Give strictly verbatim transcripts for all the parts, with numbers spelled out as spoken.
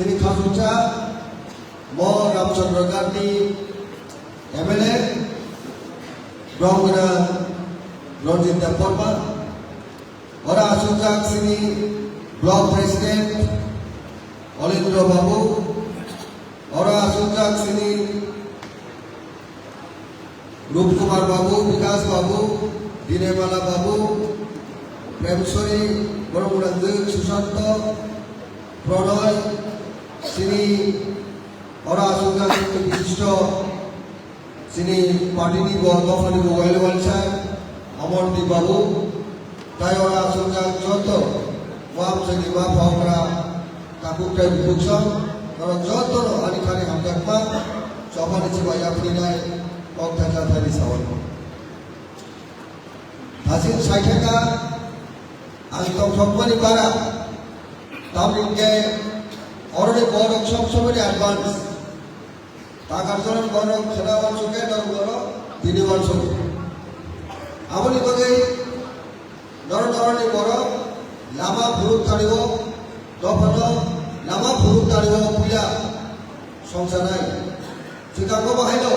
Chini khasuksa mo Ramchandra Gandhi M L A, Bromgana Ranjit Debbarma, ora asukjak chini Block President Olendra Babu, ora asukjak chini Rup Kumar Babu, Bikash Babu, Dinai Mala Babu, Premsori, Boromranjit, Susanto, Pronoy, chini ora asukjak chini bishisto, chini party ni bo, dopha ni bo, well, well, sir, Amardeep Babu, tai ora asukjak joto, wam chini ma phokra, Tabuk tei bubuksong, norok jotono ani khani hamjakma, chobani chibai yaphinai, kok thaisa thani sawi. Thasin saithaka, ang tongthokmani bara, tamni hwnkhe oroni borok sob somoni advance. Takarjorok borok khwna uansukhe norok borok tini uansukhe. Aboni bagwi Noro noroni borok lama phuruk tario, dophano lama phuruk tario puila songsanai. Swkangno bahaino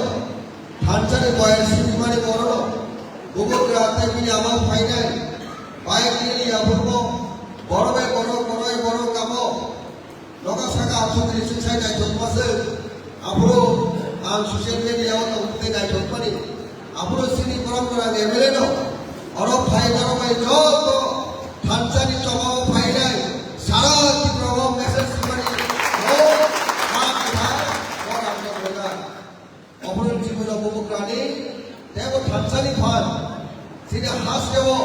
thansani boyar sibimani borokno bubagra tei bini ama phainai bike rally yaphurmo borok bai borok, borok bai borok kamo. Noka saka ang sotri suk sai naithok mase. Aphuru ang social media o tong tei naithok mani. Aphuru chini borom borom M L A no. Oro phai norok bai joto thansani choba o phainai. Sara Tripura o message simani. O ha kha o rang no. Ophuru Tripura bubugrani teibo thansani phan chini hasteo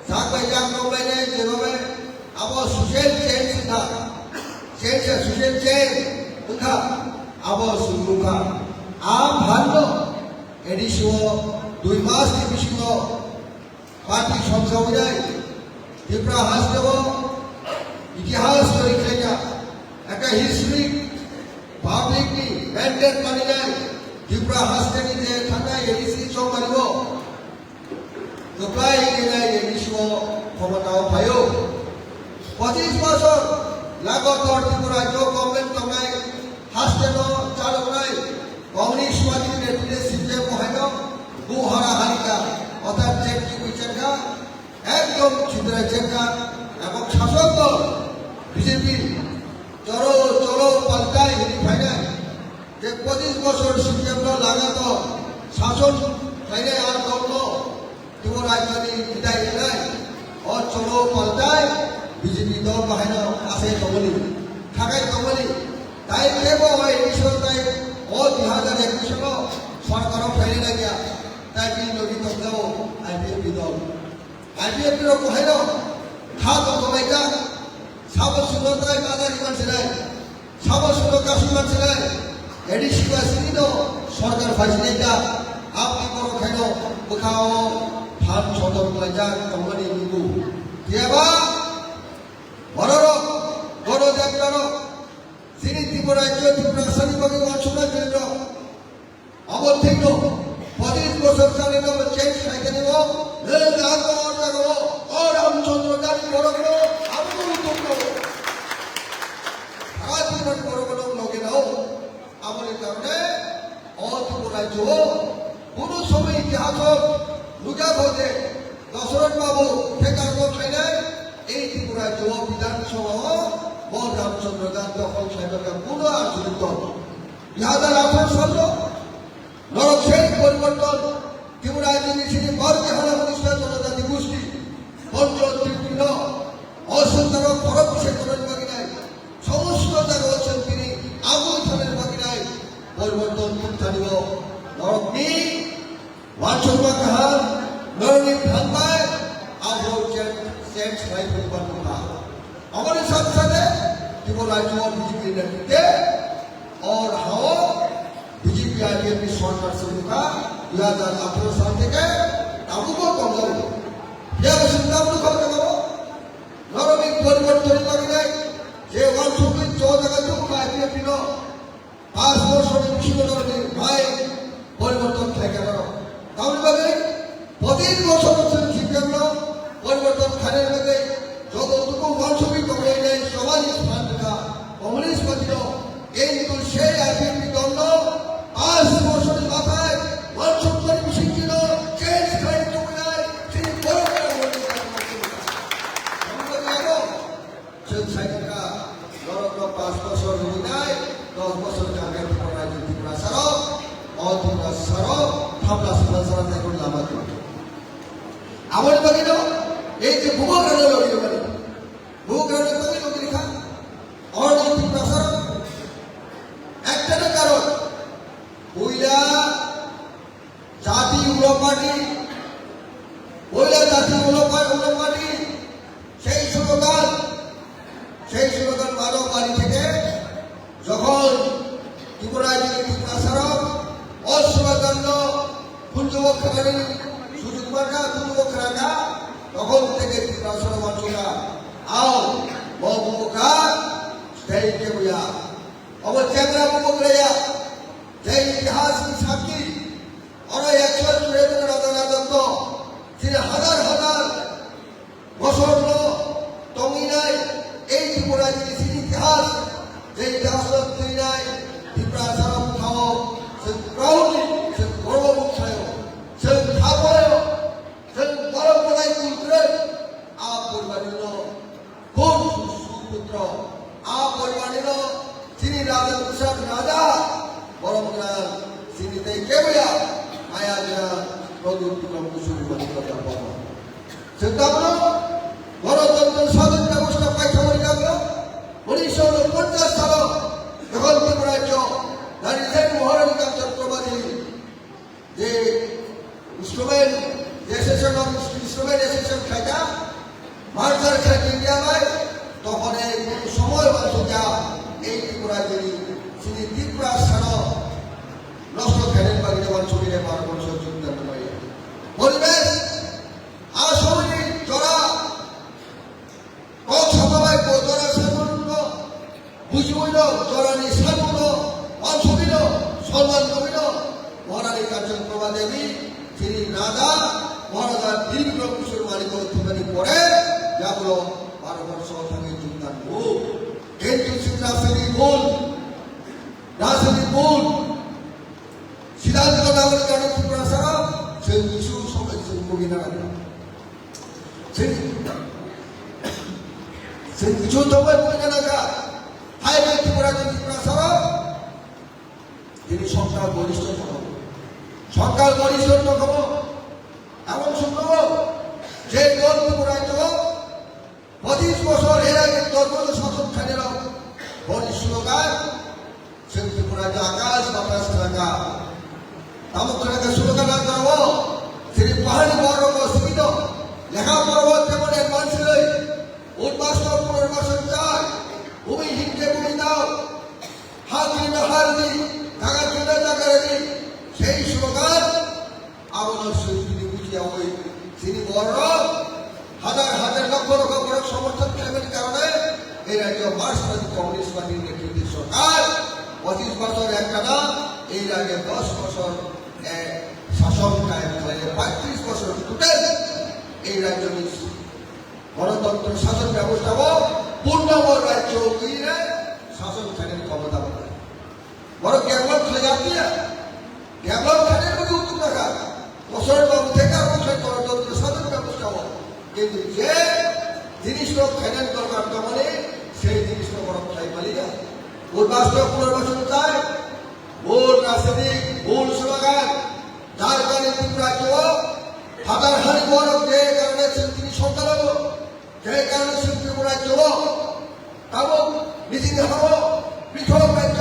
sak bai yak rok lainai jebabe abo social change wngkha, change ya social change wngkha abo chwng nukha. A phanno A D C o dui mas ni bisingo Party songchawi nai Tripura hasteo itihas tori khlaijak, ekta history, public ni mandate maninai Tripura haste ni je thangnai A D C chongmani o kwplai khe nai A D C o khomotao phaio. Pochis bosor lagatar Tripura rajyo government tongnai, haste no chaloknai Communist Party ni netrite C P M o haino bu hara harika, othar jet ki bichar kha, ekdom chudra jet kha, ebong sasok dol B J P cholo cholo paltai hini phainai, je pochis bosor C P M no lagatar sason khlainai ar dol no Tripura rajyoni bidai wngnai, o cholo paltai B J P dol bahaino asai tongmani, thakai tongmani, tai teibo o election tai o dui hazar ekwis o sorkaro phainai lagya, tai bini logi tongjao I P F T dol. I P F T rok bahaino kha tongthoklaijak, sabo suno tai bazar iman sinai. Sabo suno kasu mansinai, A D C ba sini no sorkar phaisini ta, aboni borok khaino bwkhao phan sodor khlaijak tongmani nukgo. Phiyaba bororok, bono jatirok, chini Tripura rajyo, Tripura sani bagwi uansuknai bwrwirok, Abo thikno, pochis bosor chani no change khaikani o, nwng ang o jaga o, o Ramchandra Gandhi borok no, abo no utuk no. Sara Tripura ni borok no loge na o. Aboni karone, o Tripura rajyo o, kuno somoy itihas o, nukya kho je, Dasarath Babu thekar no khainai, ei Tripura rajyo o Bidhan Sabha o, bo Ramchandra Gandhi dokhol khlaiba khe kuno ar jurito. Dui hazar atharo salno norok sei poriborton Tripura Rajyoni sini Bharatiya Haila Monisya Jonojati Gosti Panchayat Tripura no o sorkaro khorok bwsai tongnani bagwi nai, somosto jagao chwng tini agwi thanani bagwi nai poriborton tubthani o norokni Wansukma kaham, norokni phan bai, aphuru change, change khlai phuru manmukha. Aboni sate sate, Tripura rajyo B J P ni netrite, o hao B J P I P F ni sorkar se nukha, dui hazar atharo sal theke, tabukbo tongjago. Phiya bo chwng tabuk nukha, norokni poribortonni bagwi nai, je wansukwi cho jaga tubukha I P F T no. Panch bochorni bisingo norokni bai poriborton khlaikha norok. Tamoni bagwi pochis bochor chwng C P M no poriborton khlainani bagwi joto tuku wansugwi tonglainai chobani phan rwkha, Communist Party no Chwng sai kha, norokno panch bosor rwinai, dos bosor kangnai Tripura rajyo Tiprasarok, o Tiprasarok thamla swpra chara tei lama tong. Aboni bagwino ei je bubagrano logi rwmani, bubagrano tongwi logi rikha, orni Tiprasarok ekta karon, puila jati ulopati, puila jati ulopati, ulopati, সেই স্লোগান, সেই স্লোগান মানব বাড়ি থেকে যখন ত্রিপুরায় যিনি ত্রিপুরা স্মারক ও স্লোগানলো খুলযুবক খেলানি সুযোগ মার্কা খুলযুবক খেলাকা তখন থেকে ত্রিপুরা স্মারক অঞ্চলটা আও মহবুবকা সেই কেবুয়া অবর চেংরা মুখ রেয়া যে ইতিহাস সাক্ষী অনেক একশো চুয়াত্তর রাজা রাজত্ব তিনি হাজার হাজার বছর তঙ্গিনাই এই ত্রিপুরা জিনিসের ইতিহাস যে ইতিহাস তৈরি ত্রিপুরা সারা উঠাও সে প্রাউডলি সে গর্ব উৎসাহ সে থাপড়েও সে পরম্পরায় তুলতে আপ পরিবারের খুব সুপুত্র আ পরিমাণের চিনি রাজা তুষার রাজা বরমগ্রাম চিনি তাই কেবয়া মায়া জনা প্রদীপ বিক্রম কুসুম মণিকতা বাবা সেটাবলো গণতন্ত্র স্বাধীন ব্যবস্থা পাইখামরি কামলো উনিশশো পঞ্চাশ সাল যখন ত্রিপুরা রাজ্য রানী মহারানী কাঞ্চন প্রমাণী যে instrument association of instrument association খাইতা মার্জার খাই ইন্ডিয়া ভাই তখন এই সময় বাসুকা এই ত্রিপুরা যদি চিনি ত্রিপুরা সারা নষ্ট খেলেন বাগিয়ে বান ছবিরে বারো বছর যোগদান করে পরিবেশ আসলে জরা Kok sababai bo jora sabuno, bujibuino, jorani sabuno, wansugino, sonman gomino, Maharani Kanchan Prabha Devi, chini raja, Maharaja Bir Bikram Kishore Manik thumani pore, yagulo baro borsho thangwi jumtan bu. Kintu chini rajniti bhul, rajniti bhul, siddhanto nagori kani Tripura sara, chini kisu sobai chini kogina raja. Chini, chini kisu sobai kogina raja. Hai bai Tripura chini Tripura sara, chini sorkar goristho thangbo. Sorkar goristho thangbo. Amon sungbo, je dol Tripura to, পঁচিশ বছর এর আগে দশ বছর শাসন খাইলেও বড় স্লোগান, সে ত্রিপুরা যে আকাশ বাতাস থাকা, তামুক থাকা স্লোগান আর করবো, শ্রী পাহাড়ি বড় বস্তিত, লেখা পড়বো তেমন অ্যাডভান্স নেই, উদ্বাস্তব পুনর্বাসন চাই, ভূমিহীনকে ভূমি দাও, হাত দিলে হাত দিই, জায়গা দিলে জায়গা দিই, সেই slogan Abono swijini bujiyawi chini borok hazar hazar lokho lokho borok somorthon khlaimani karone ei rajyo Marxbadi Communist Party ni netrite sorkar pochis bochor ekkana ei rajyo dos bochor, eh, shason kayem khlainai paitris bochor total ei rajyoni গণতন্ত্র শাসন ব্যবস্থাও পূর্ণাঙ্গ রাজ্য উইরে শাসন খানের ক্ষমতা বলে। বড় ডেভেলপ হয়ে যাচ্ছে না। ডেভেলপ খানের মধ্যে উদ্যোগ রাখা। বছর বাবু থেকে আপনার গণতন্ত্র শাসন ব্যবস্থাও। কিন্তু যে জিনিসটা খাইলেন দরকার তখনই সেই জিনিসটা বড় খাই পালি না। ওর বাস্তব পুনর্বাসন চায়, ভুল রাজনীতি, ভুল স্লোগান, যার কারণে ত্রিপুরা রাজ্য হাজার হাজার বড় যে কারণে ত্রিশ সংখ্যালঘু, যে কারণে ত্রিপুরা রাজ্য এবং নিজেদের হব পৃথক রাজ্য,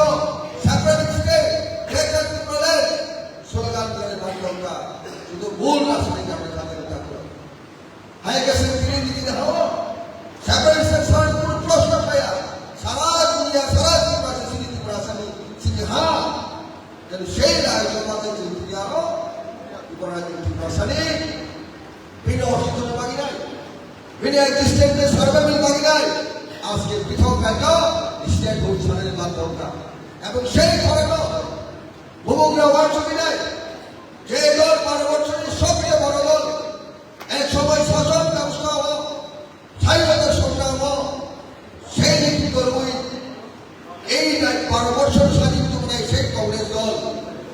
সেপারেট স্টেট, গ্রেটার ত্রিপুরাল্যান্ড স্লোগান করে বাধ্যতা শুধু ভুল রাজনীতি আমরা তাদের থাকলো। Hai ka sing tini di tini hao. Separation san pun plus na kaya. Sara dunia, sara dunia si sini di perasaan ni. Sini ha. Dan shela ay jomate jin dunia ho. Di perasaan ni. Bini osito na bagi nai. Bini existence na sarva mil bagi nai. Aske pithok kaya. State hood sana ni bag dongka. Ebong shei khorano. Bumung na wan subi nai. Je dol baro bochor ni sobse boro dol. Ek somoy shason byabostha o, saiwata songramo, sei niti korwi, ei rai baro bochor sadi tongnai sei Congress dol,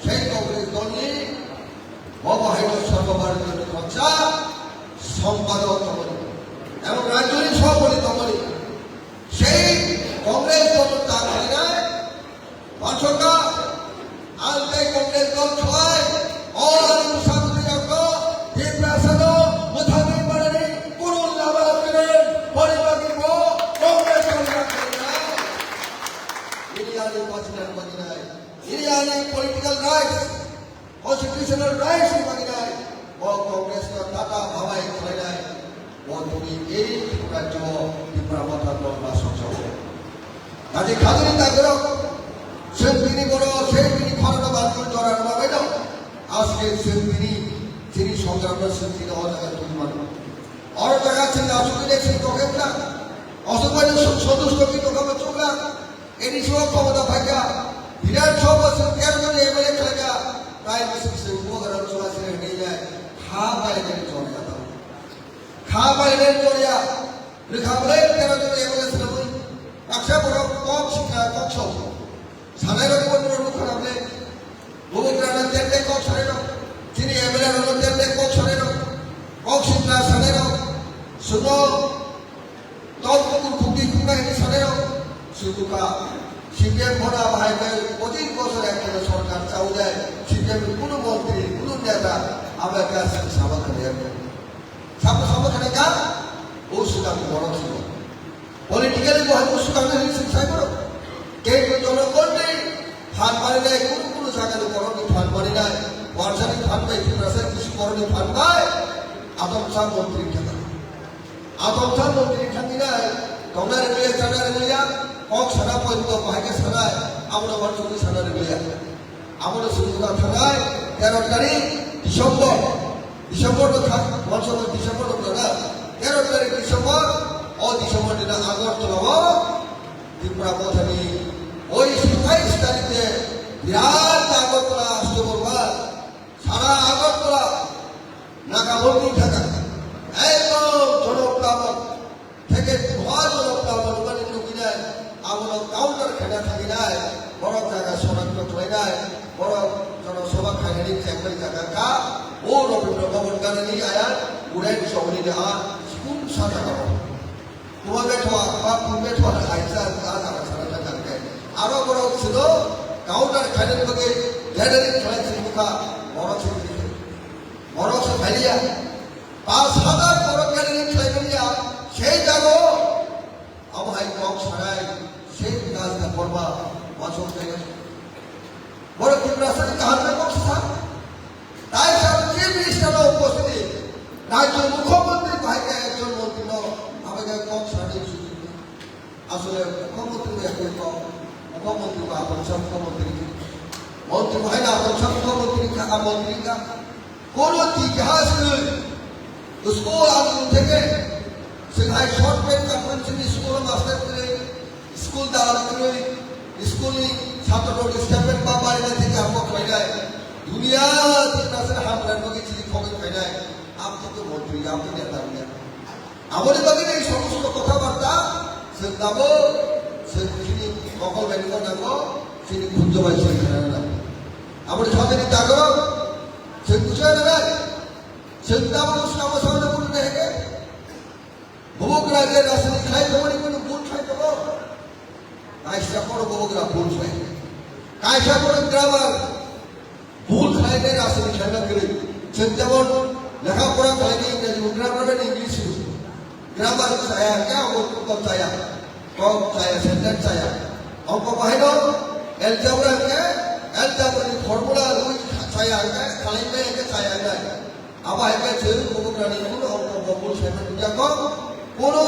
sei Congress dolni obo haino Sarva Bharatiyo ni baksa sompadok tongmani, ebong rajyoni sobhapati tongmani, Sokha, ang tei Congress dol khlai, o ani bwsa bwtwi rokno Tiprasano mwthangwi manani kunu lama kwrwi, boni bagwi bo Congress dol khlai. Nini ani bachina bagwi nai, nini ani political rights, constitutional rights ni bagwi nai, bo Congress no tata bhabai khlainai, bo tini ei Tripura rajyo Tipra Motha dol ba sokjao. Kaje khajani takhorok, chwng bini bono, se bini khorokno bantu jora rwma bai dong. Aske chwng bini, chini songrabno chwng bini o jaga twi mano. Oro jaga chwng asugwi de chwng tokhe wngkha. Asugwi de sot-, sotush toki tokha bo chukha. Eni sio khobota phaikha. Bidhan Sabha chwng tero joni M L A khlaikha. Tai bwswk chwng bogra chwla chwla hinwi nai. Kha bai de jora ya tamo. Kha bai de jora ya. Rwkha bwlai tero joni M L A swnamwi. Baksa borok kok sikha kok sok. Sanai rok bo nuro nukha na bwlai. Bubagrano tente kok sanai rok, chini M L A rokno tente kok sanai rok, kok sitra sanai rok, suno tok kukur khukti khuknai hwnwi sanai rok, suduka C P M bhora bahai bai pochin bosor ekta sorkar chaudai, C P M ni kunu montri, kunu neta, abo ekta sabha khwlaiya. Sabo sabo khana ka, o suda borok sino. Politically bo hai o suda na hinwi sai borok. Kei ko jono kondi phan mari nai, kunu kunu jaga ni borok ni phan mari nai. Warsa ni phan bai, Tiprasa ni borok ni phan bai. Atom sa montri thaka. Atom sa montri thaki nai. Tongna ri ya, chana ri ya. Kok sana point to bahai ke sana. Abo na warsa ni sana ri ya. Abono swngjak thanai tero tarik December, December no thang, wansukmani December no kwrwngna, tero tarik December, o December dina Agartala o Tipra Mothani oi satais tarik de birat Agartala Ashtabal ba sara Agartala Naga Bandi thaka ekdom jono plama Theke buha jorok ta manmani nukhinai, abono counter khaina thanginai, borok jaga sorak no khlainai, borok jono soba khainani chengmani jaga ka, o Rabindra Bhaban ganani aya, urai chongni de a, school sa jaga o. Tua bethoa, ba kun bethoa na kaisa, a jaga sana jaga kai. Aro borok sino counter khainani bagwi gathering khlai sini ka, borok sini. Borok se phaiya. Pas hajar borok gathering khlaimani ya, sei jago. Abo hai kok sarai, sei Bikas Debbarma, wasok jaga. Borok Tiprasa ni kaham na kok sa. Tai sa chief minister no upostiti. Rajyo mukhyamantri bahai ka ekjon mantri no, abo ka kok sarai sujud. Asole mukhyamantri bai koi kok, mukhyamantri ba apangsa mukhyamantri. Mantri bahai na apangsa mukhyamantri ka, a mantri ka. Kono itihas kwrwi. School ang theke, chwng hai short pant kapri chini school master kwrwi, school dalam kwrwi, school ni chhatro rok stipend ba bai na theke ang kok khlainai. Dunia di nasir hamkrai bagwi chini khogwi khlainai. Ang theke mantri, ang theke neta wngya. Aboni bagwi ni somosto kotha barta chwng tabuk chwng chini mokol bai nukna nango, chini khunju bai chwng khnana nango. Aboni sabini tago chwng buchna nanai. Chwng tabuk swkang bwskango buchna hwnkhe bubagra je rajniti khlai tongmani kunu bhul khlai tongo. Kaisa borok bubagra bhul khlai. Kaisa borok grammar bhul khlainai rajniti khlaima kwrwi. Chwng jemon lekha pora khlainai English bo grammar bai English bo. Grammar chaya, kya bo kok chaya. Kok chaya, sentence chaya. Ongko bahaino algebra ke, algebra ni formula rwi chaya ke, khlainai ke chaya nai. Abo hai khe chwng bubagrani kuno ongko bo bhul saimani nukya kho. Kuno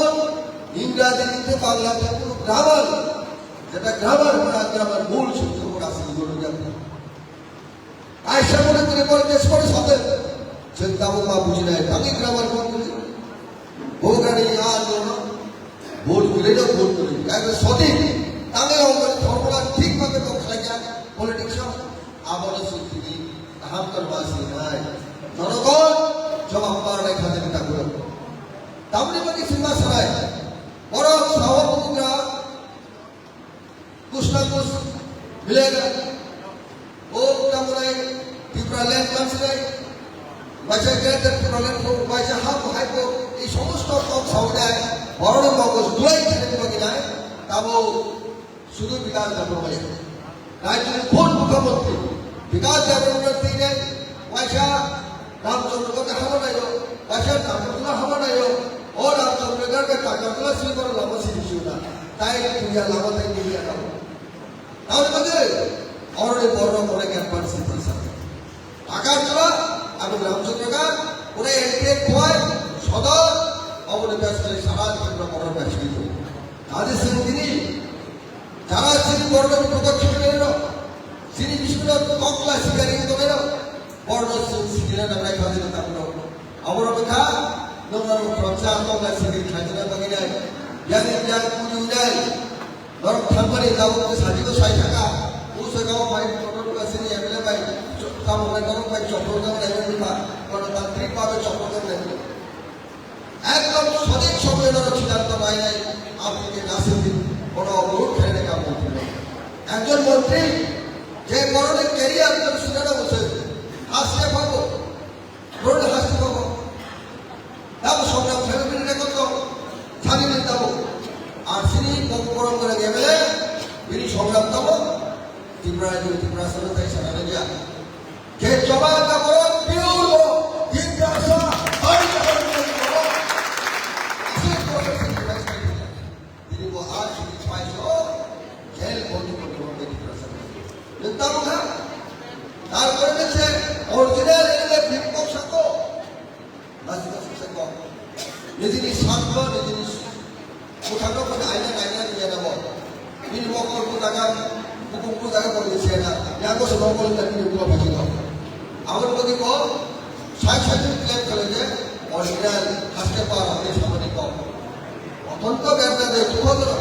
Ingraji ni tei Bangla tei kuno grammar, jeta grammar, pura grammar bhul chwng bubagra aswk nukya kho. Kaisa mone tini pore je sori sate, chwng tabuk ma bujinai, tangwi grammar bhul kwrwi. Bubagrani a nono bhul kwrwi no bhul kwrwi. Kaisa soti, tangwi ongko formula thik ma khe tong khlaikya politics o. Abono chwng tini kaham khe ma sinai. Jonogon jobab parnai kha tini tabuk. Tamni bagwi chwng ma sanai. Borok sao bubagra kus na kus milega. O tamnai Tipraland mansinai. Waisa Greater Tipraland ko, waisa ha ko hai ko. Ei somosto kok saonai. Borokni mogoj gulai tini bagwi nai. Tamo sudu Bikas Debbarma ya. Rajyoni khun mukhyamantri Bikash Debbarma tine waisa Ramchandra Gate hamanaio, waisa Takarjala hamanaio, o Ramchandra Gate Takarjala silver lama siri suna, tai puya lama tai puya lama. Tamoni bagwi oroni borok onek advance sipasa. Takarjala, abo Ramchandra Gate, pura N T A khwai, sodor, oboni bes kali sara Tripura borok bes kali. Tadi sini tini, jara sini borok ni kotor khibi rok, sini bising rok kokla sikari ni tongwi rok, borok sini sikira nang nai khajina tabuk rok. Abo rok kha, nong rok khoroksa kokla sikari khajina bagwi nai, yang yang kuju nai. Norok thangmani tabuk khe sajiko sai thaka. O saka o bai kotor ka sini M L A bai, tabuk bai norok bai chopro jang lai ba, kono tantrik bhabe chopro jang lai. Ekdom sothik somoy norok siddhanto lai nai, apni ke nasib din, kono onurodh khainai ka montri. Ekjon montri, je boroni career ekdom sujana bose, haste bhabo, Borok ni hasti kok. Tamo songram khlaiwi bini record kok. Sani bini tamo. Ar sini kok borom gwnang M L A, bini songram tamo. Tripura Rajyo, Tripura Rajyo tai sana rwya. Je choba ka borok pure borok. Tiprasa, hai hai borok. Asli borok Tiprasa. Tini bo ar sini pai so, jail bondi bondi bondi Tiprasa. Nwng tamo kha? Tarpore nwng se original M L A bini kok sako. Nasi nasi sako. Nijini sakno, nijini muthangno koi aina aina ni yana bo. Bini mokol ko jaga, bukum ko jaga ko ni sena. Yago se mokol na bini ko bhagi ko. Aboni bagwi ko side side ni claim khlai je original haste pa rok ni samani kok. Otonto berna de tukho doro.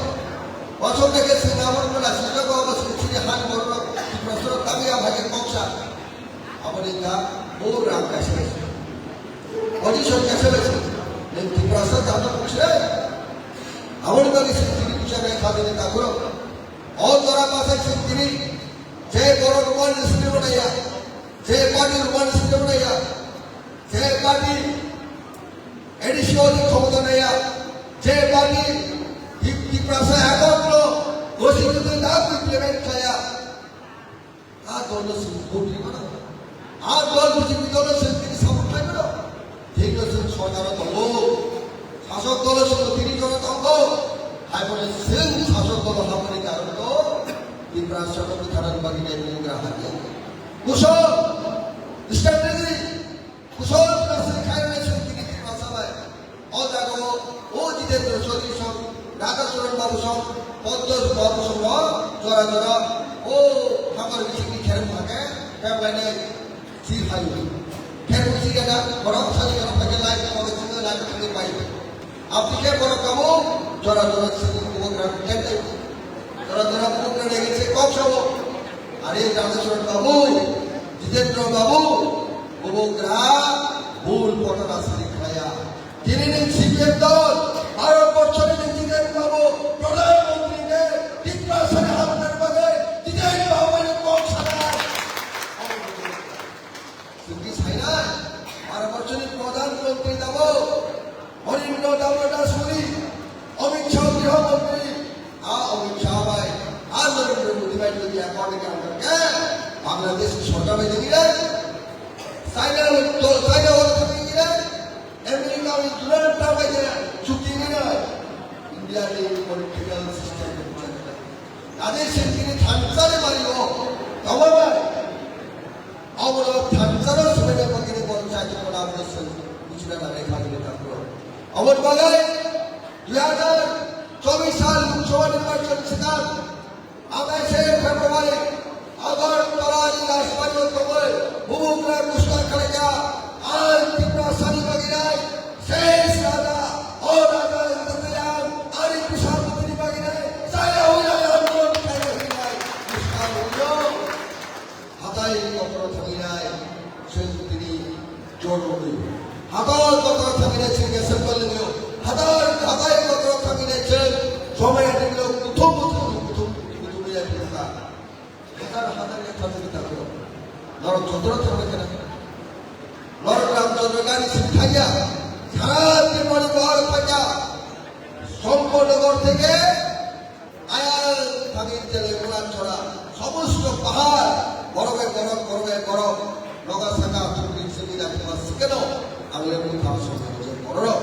Bosor deke sinamon mona sijak obo sini han borok Tiprasa rok tangya bhagi koksa. Aboni ta bo ram kaisa kaisa. Audition kaisa kaisa. Nen Tiprasa jata koksa. Aboni bagwi sini tini puja nai khadini takuro. O jora pasai sini tini. Je borok one system naya. Je party one system naya. Je party A D C o ni khomota naya, je party Tip-, Tiprasa ekotro gosi gosi dab implement khlaiya. A dol no sing vote ri mano. A dol B J P dol no sing tini support khlai mano. Thik no sing sorkar o tongo. Sasok dol no sing tini jono tongo. Hai bono sing sasok dol no hamani karon to Tiprasa no butharan bagwi nai mung gra hadiya. Kusol, strategy, Kusol Tripura se khairoknai song tini Tiprasa bai. O jaga o, o Jitendra Chaudhary song, Radha Charan Babu song, Padma Babu song no jora jora, o hamar bising ni kherem thake, kherem lainai si phaio. Kherem si gana, borok sali gana phai lai, kobe singa lai, singa bai. Aboni khe borok tabuk jora jora sini bubagra khendai. Jora jora bubagra degi se kok sabo. Are Radha Charan Babu, Jitendra Babu, bubagra bul potana sini khlaiya. Tini ni C P M dol, Bharat borso ni Jitendra Babu, Pradhan Mantri ni Tiprasa ni hamna bagwi, Jitendra Babu ni kok sana. Chwngni sainai, Bharat borso ni Pradhan Mantri tabuk Narendra Damodar Das Modi, Amit Shah Griha Mantri, a Amit Shah bai, a Narendra Modi bai jodi accord ni under khe Bangladesh ni sorkar bai jodi rai, China ni to, China wala thangwi rai, America ni Donald Trump bai je chukti ni rai, India ni political system ni bichar khe. Adi sini thansani mari o, tamo bai. Aboni thansano swbaina bagwini borok chaitokmani aboni seng buchina nangnai kha bini takro. Aboni bagwi dui hajar chobbish sal Lok Sabha nirbachon swkang atais February Agartala ni Rajbari o tongwi bubagra ghosna khlaikha, ang Tiprasani bagwi nai, ses raja, o raja, ang ani bisaputini bagwi nai, chaya hwnwi ang andolon khlaiwi nai, ghosna rwio. Hatai kotor thanginai chwng tini jor rwdi. Hatai kotor thanginai chwng assemble rwdi. Hatai, hatai kotor thanginai chwng somai atimlo kuthum kuthum kuthum kuthum ya thangkha. Hatar hatar ya thangwi thangkha. Norok joto thangwi thangkha. Norok ram joto gari sing thangya. Sara Tripura ni bahar thangya. Songko Nagar theke Ayang thangwi jele Muran Chora, Somosto pahar, borok bai borok, borok bai borok, noga saka thukri simi da thuma sikeno, ang le mui thang song je borok.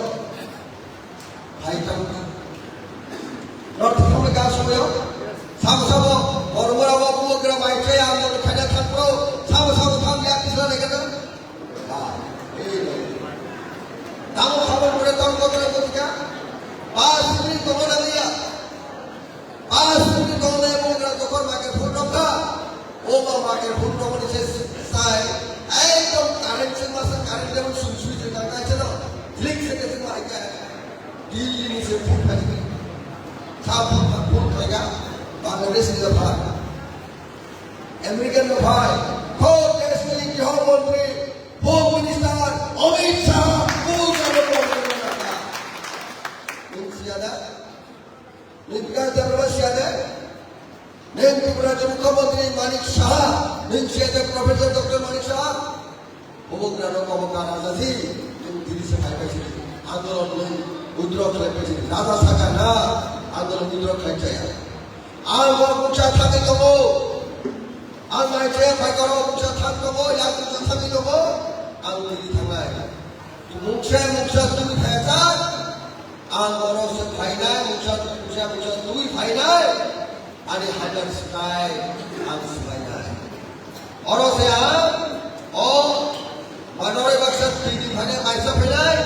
Hai tang. North Africa somoyo, sabo sabo, borok mora bo bugra bai che ang lo khaina thang pro, sabo sabo thang ya kisra ne kana. Ba, ei. Tamo khabar pore tamo kotra kotika, ba simi kono na liya. Pass hwnwi tongnai bugra jokhon microphone rok kha, omo microphone rokni se sai, ekdom current se masa current jemon sui sui se nang kaisa no, click se kaisa no hai kha, Delhi ni se phone khai kha, sa phone khai kha, Bangladesh ni phai, American ni phai, kho desh ni griho montri, Home Minister Amit Shah, kho jalo phone khai kha. Nung siya da? Nini Bikas Debbarma siya de? Nini Tripura ni Mukhyamantri Manik Saha, nini siya de Professor Doctor Manik Saha? Bubagra no kobo ka raja ji, nini diri se phai paisi, andolon nini withdraw khlai paisi, raja saka na, andolon withdraw khlai chaya. Ang bo mungsa thangwi tongo, ang nai chaya phai koro mungsa thang tongo, yang mungsa thangwi tongo, ang diri thangnai. Mungsa mungsa twi phaijak, ang oro se phainai, mungsa mungsa mungsa twi phainai, ani hajar swkai ang swlainai. Oro se ang o manore baksa twi di phainai, maisa phainai,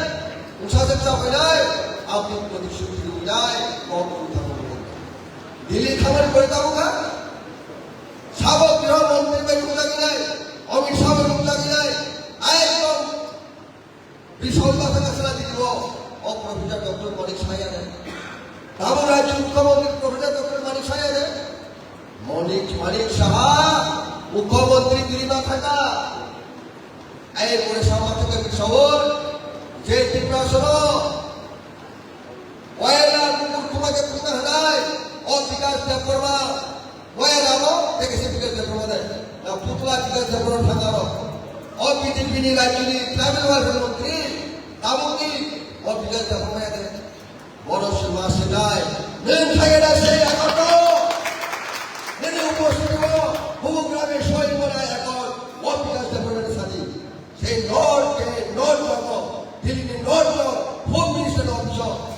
mungsa se cha phainai, aboni protishud twi nai, kok twi thango. Delhi thamani pore tamo kha, sabo griho montri bai rukjagwi nai, Amit Shah bai rukjagwi nai, ekdom Bisol basa kasla dilibo, o Professor Doctor Manik Saha de. Tamo rajyo mukhyamantri Professor Doctor Manik Saha de. Manik, Manik Saha, mukhyamantri diri ma thaka. Ai pore sama thaka bisol, je Tripura sono. Wayla kukur kuma ke kuma hanai, o Bikas Debbarma, wayla mo, teke se Bikas Debbarma dai. Na putla Bikas Debbarma thangaro. O B J P ni rajyo ni tribal welfare montri, tabuk ni, o Bikas Debbarma ya de. Bono sima sinai, nini thaya da se akoto. Nini upostiti o, bubugra me soi mona akon, o Bikas Debbarma ni sadi. Sei North ke North jogo, Delhi ni North jogo, Home Minister office o.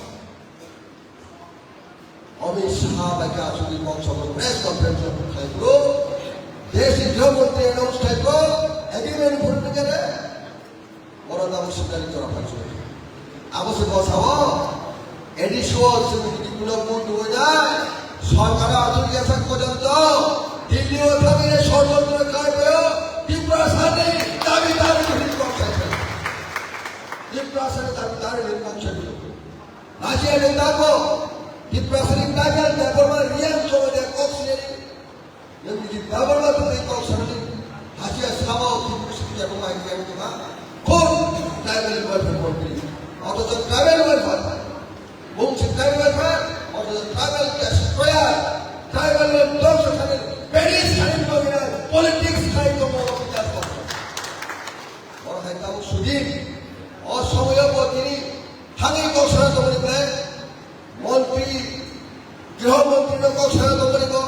Amit Shah bai khe aswk kok sabui press conference o khai phuru, desh ni Griho Mantri announce khai phuru, agreement phuru nang khe, oro tabuk sikari jora phai chwng. Abo se bwsa o, A D C o chwng bini kuno bun duinai, sorkar o aswk yasa kojonto, Delhi o thangwi sorkar khai phuru, Tiprasa ni dabi dari hwnwi kok khai phuru. Tiprasa ni dabi dari hwnwi kok khai phuru. Hasia ni tago, Tiprasa ni tago, Debbarma Reang cholo de kok sineri. Yang di Debbarma tu ni kok sineri. Hasia sama Tiprasa ni Debbarma yang tu ma. Kon tribal welfare montri. Oto to tribal welfare. Mung si tribal welfare, oto to tribal destroyer. Tribal welfare dongso khanani. Penis khanani bagina. Politics khai to mo. Oro hai tabuk sudin, o somoyo bo tini thangwi kok sana tongmani ble, montri, griho montri no kok sana tongmani bo,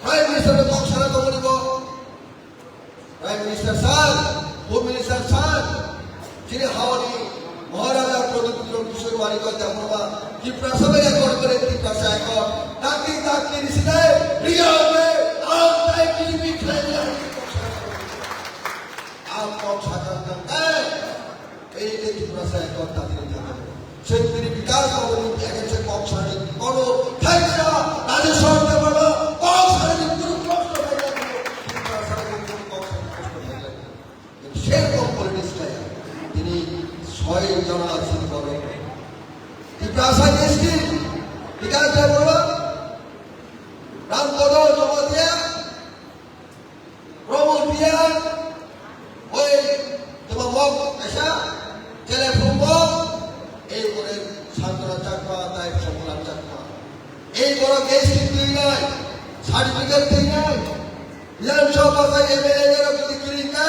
Prime Minister no kok sana tongmani bo, Prime Minister sir, Home Minister sir, chini haoni Maharaja Pradyut Kishore Manikya Debbarma, Tiprasa bai accord kore, Tiprasa accord, dakti dakti ni sinai, riya bai, ang tai kiri bi khlai ni ang kok sana tongmani. Ang kok sakang kang khe, ei je Tiprasa ekta tini thangkhe. Chwng tini bikas babuni against kok sani kono thaisa Rajeshwar Debbarma kok sani kunu kosto khailai. Tiprasa kunu kosto khailai. Serokkom politics khlaiya. Tini soi jona sini kono. Tiprasa S T, Bikas Debbarma, Rampada Jamatia, Pramod Reang, oi, toma mok kaisa, telephone mok, ei kore Santana Chakma, tai Songlam Chakma. Ei borok S T twi nai, certificate twi nai. Bidhan Sabha M L A rok jodi kwrwi khe,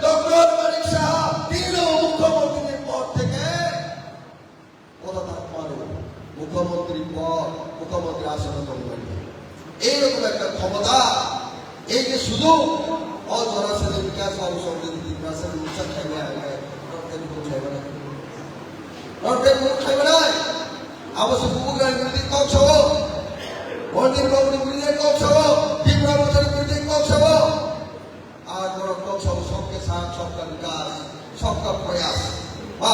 Doctor Manik Saha, tino mukhyamantri ni pod theke. Kota tak mano, mukhyamantri pod, mukhyamantri asono tongmani. Ei rokom ekta khomota, Ei je sujuk, o jora sene bikas babu songde Tiprasa mungsa khaimani hai, norte mung khaimani. Norte mung khaimani. Abo se bubugra ni birdi kok sao. Mondin babu ni birdi kok sao. Tipra Mothani birdi kok sao. Ar borok kok sao, sabke saath, sabka vikas, sabka prayas. Ba,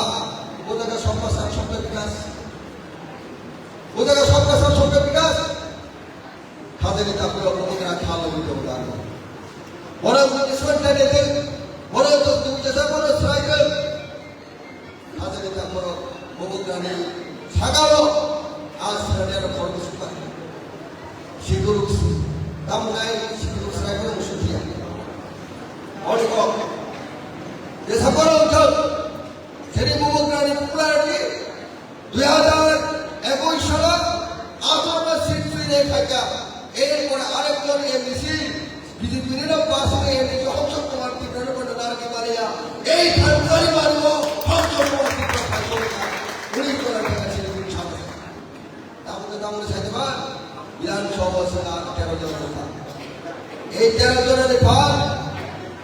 o jaga sabka saath, sabka vikas. O jaga sabka saath, sabka vikas. Khajani takhurok bubugra khalo wngwi tongo. Borok bubugra swngcharni twi, borok bubugra jesa, borok swraikwrwi. Khajani takhurok bubugrani sakao a swrani aro khoroksa sikuruk si. Tamo nai sikuruk swraikwrwi musutia. Oni kok. Jesa borok wngkha. Chini bubugrani popularity Dui hajar ekush salo atharo seat free de khaikha. Erpore arekjon M D C B J P ni no pasuk M D C Hongsa Kumar Tipra no bono narwgwi maliya. Ei thansa ni barwo Hongsa Kumar Tipra phaisokha. Uni kora thangka chini bini sabai. Tabuk tabuk saitama Bidhan Sabha swnga tero jon swnga. Ei tero jonani phan,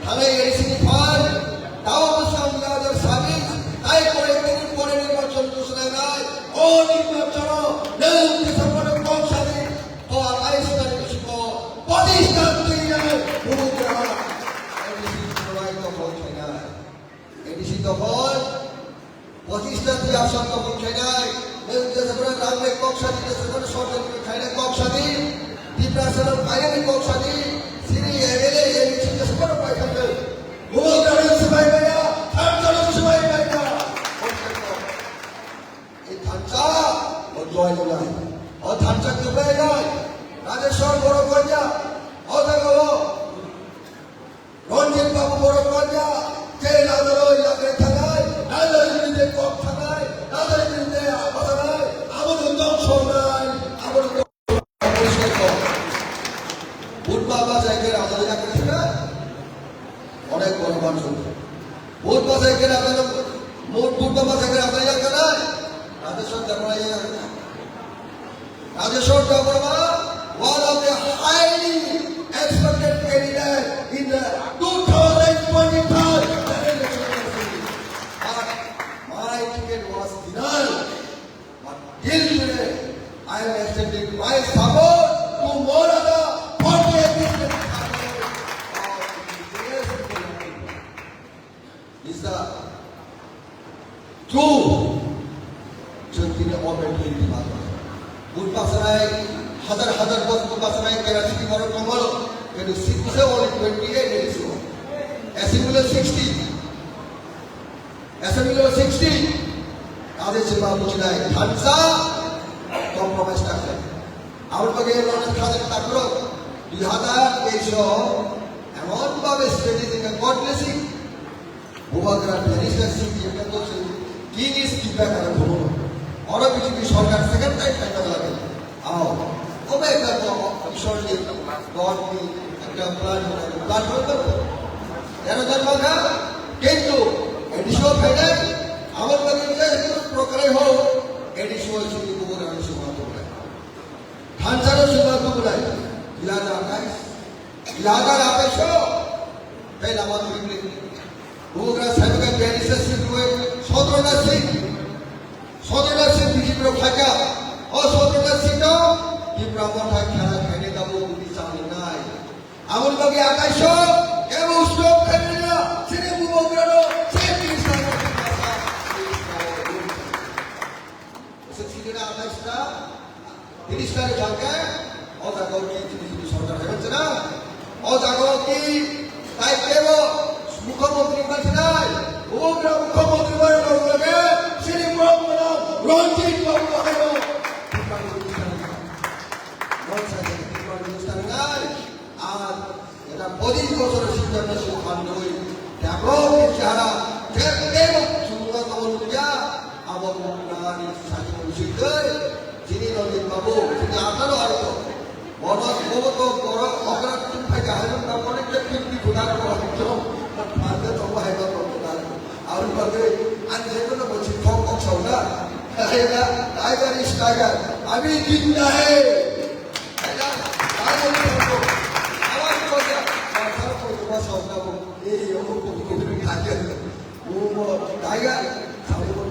thanai A D C ni phan, tao bwswng dui hajar sabis, tai koi tini pore nirbachon ghoshnai nai, o nirbachon o nwng kisa pore kok sadi, o atais tarikh bisingo pochis ta twi nai, bubugra A D C ni phorai dokhol khainai. A D C dokhol, Pochista twi ason tongmung khainai, nwng jesabra rang bai kok sadi, jesabra sorkar bai khainai kok sadi, Tiprasa rok khainani kok sadi, sini M L A, M C jesabra bai khainai. Bubagra rok swbai maya, thansa rok swbai maya. Ei thansa, o joy nai. O thansa kwbai nai. Rajeshwar borok kanya, o jaga o. Ranjit Babu borok kanya, je nadaloi lagre thanai, nadaloi birde kok thanai, nadaloi birde abo thanai, abo no dong sonai, abo no dong. Budba bajai ke nadaloi lagre thanai, onek boro manjur. Budba bajai ke nadaloi, budba bajai ke nadaloi lagre thanai, nadaloi sonai. Rajeshwar Debbarma, one of the highly expected candidate in the two thousand twenty-five general election. But my ticket was denied. But till today, I am extending my support to Maulana forty-eight district. Mister True. Chwng tini o battle ni bwskango. Bud basanai, hazar hazar bos bud basanai, kerosene borok tongo, kintu seat bwsai only twenty eight A D C o. Assembly o sixty. Assembly o sixty. Kaje chwng ma bujinai, thansa, compromise ta khlai. Aboni bagwi oro kha jak takhurok, dui hazar teis o emon bhabe strategy wngkha, God blessing. Bubagra Bharisha C P M to se king is keeper kare bhumno. Oro B J P sorkar second time khaina lage. Ao. Obo ekta to Ishwar ni, God ni ekta plan, plan hoy to. Tero jon mangkha, kintu A D C o khainai, amar bagwi je prokarai ho, A D C o sini Bubagra ni suma to. Thansa no suma to bulai. Ila na kai. Ila na kai so. Kai lama to ibli. Bubagra sabi ka Bharisha C P M sotro na sing. Sotro na sing B J P ro khaka. O sotro na sing no. Tipra Motha khara khaine tamo budi chani nai. Aboni bagwi akai so. Kebo stop khaine na. Sini Bubagra no. Sini Tipra Motha. Sini na akai sa. Minister jangke, o jaga o ki chini chini sorkar hai manchina, o jaga o ki tai kebo mukhyamantri manchina, ugra mukhyamantri manchina lage, sini murang murang, Ranjit Babu hai o, Tipra Minister, non sa Tipra Minister ngai, ar Eta pochis bosor siddhanta sukhandoi, develop ni chehara, je tebo chumuna tongmani ya, abo nani sachimani siddhoi, chini Ranjit Babu, chini atharo aito. Bono bobo to boro okra tum phai kahai jong na bono je fifty voter ko aito. Phande to bahai ba to voter. Aru bade, an je kono bochi khok khok sauna. Hai na, tiger is tiger. Abhi jinda hai. Hai na, tiger is tiger. Awaaz karo. Tiger,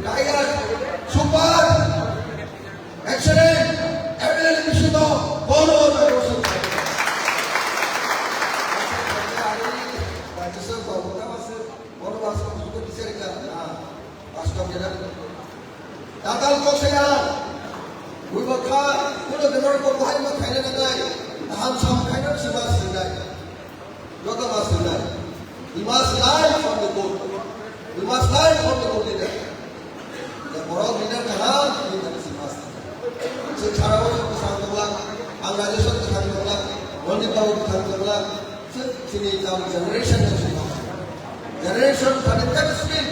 Tiger, Super, Excellent, M L A ni bisingo bono jago se. Rajya Sabha bono mas, bono mas ko suko bisari ka na, mas ko kena. Tatal kok saya, ui bakha, kuno dengar ko bahai ma khaina na nai, ham sam khaina si mas sinai. Joto mas sinai. We must learn from the good. We must learn from the good leader. The borok leader kaham, leader si mas. Se chara o joto sang tongla, ang Rajeshwar kwthang tongla, Ranjit Babu kwthang tongla, se chini tam generation ni song. Generation thani tak skill.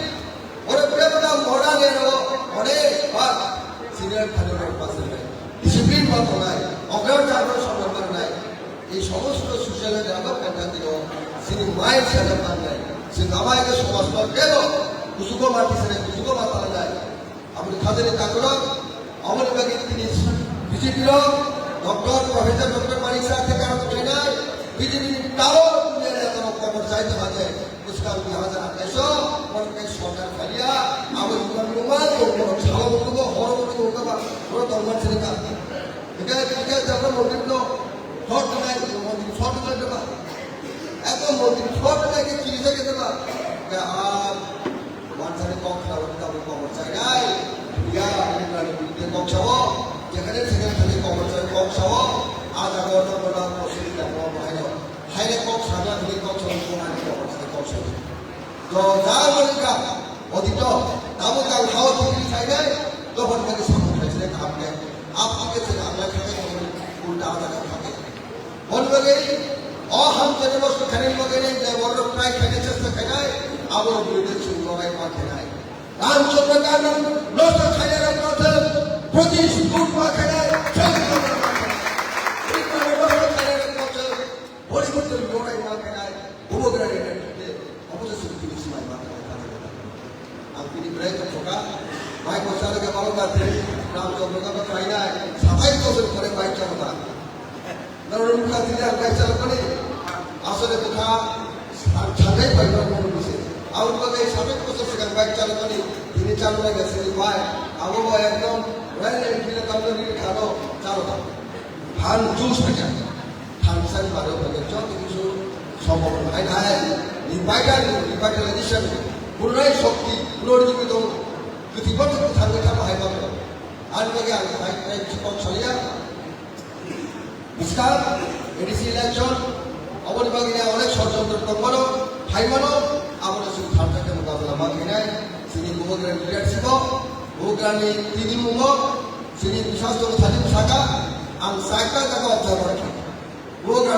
Oro bebda mora nero, ore ba senior thani ro pas nai. Discipline ba tonai, okra char ro song nai. Ei somosto social media ba kanta tiro, sini mai sana panai. Sing amai ke somas ba bebo, kusuko mati sana, kusuko mata nai. Aboni khajani takhurok, aboni bagwi tini B J P rok, Doctor, Professor Doctor Manik Saha theke arok khlainai, B J P ni tao dunia ni atorok kobor chai tongma je, bwskang dui hajar athais o, borok tei sorkar khaiya, abo iman numa tong borok salo nungo, horo nungo kaba, borok tongma chini ka. Hingke, hingke jabra mondir no, thot nai, mondir thot nai jaba. Eto mondir thot nai ke kiri jake jaba. Ke a, Wansani kok khna wngkha tabuk kobor chainai. Ya, Bubagrani birudde kok sao. Jekhane sekhane thani kobor chai kok sao. A jaga o tabuk na kosiri tabuk bahai no. Haire kok sana thani kok sao, kok ani kobor chai kok sao. To ja wngkha. Odito, tabuk ang hao thikri sainai. Dohon thani samung khaisne kaham khe. Apni khe se ang lai khakai ulta a jaga khakai. Hwnwi bagwi o hamjani bostu khainani bagwi je borok try khaina chesta khainai, abo birudhe chwng lorai ma khainai. Ramchandra Gandhi nosto khainai rok nosto, British good ma khainai, Chakri ma khainai. Bini bagwi nosto khainai rok nosto, Bollywood lorai ma khainai, Bubagrani netrite. Obo se sukti ni swmai ma khe kha kha. Ang bini bwrwi tongkha. Bike bo chalok ya balo ka thwi. Ram chok no ka khainai. Satai bosor pore bike chalok ka. Naro mukha thwi ang bike chalok mani. Asole bukha sa-, satai bai ba mo ni se. Ang ko dai satai bosor se bike chalok mani. Bini chalok ya se bai. Abo bo ekdom Royal Enfield tamno ni khano chalok ka. Han juice paja. Thansa ni bagwi paja joto kisu sombhob hai hai. Revival, revitalization, punorai shakti, punorjibito, kwthwi bothop thangwi thangma hai bagwi. Ani bagwi ang hai hai kok saliya. Bwskang A D C election, aboni bagwi onek shorjontro tongmano, phaimano, abono chwng thansa khe mukabla ma khainai, chini Bubagrani leadership o, Bubagrani tini mungo, chini bwsajwk thani bwsaka, ang chaita jaga observer kha. Bubagra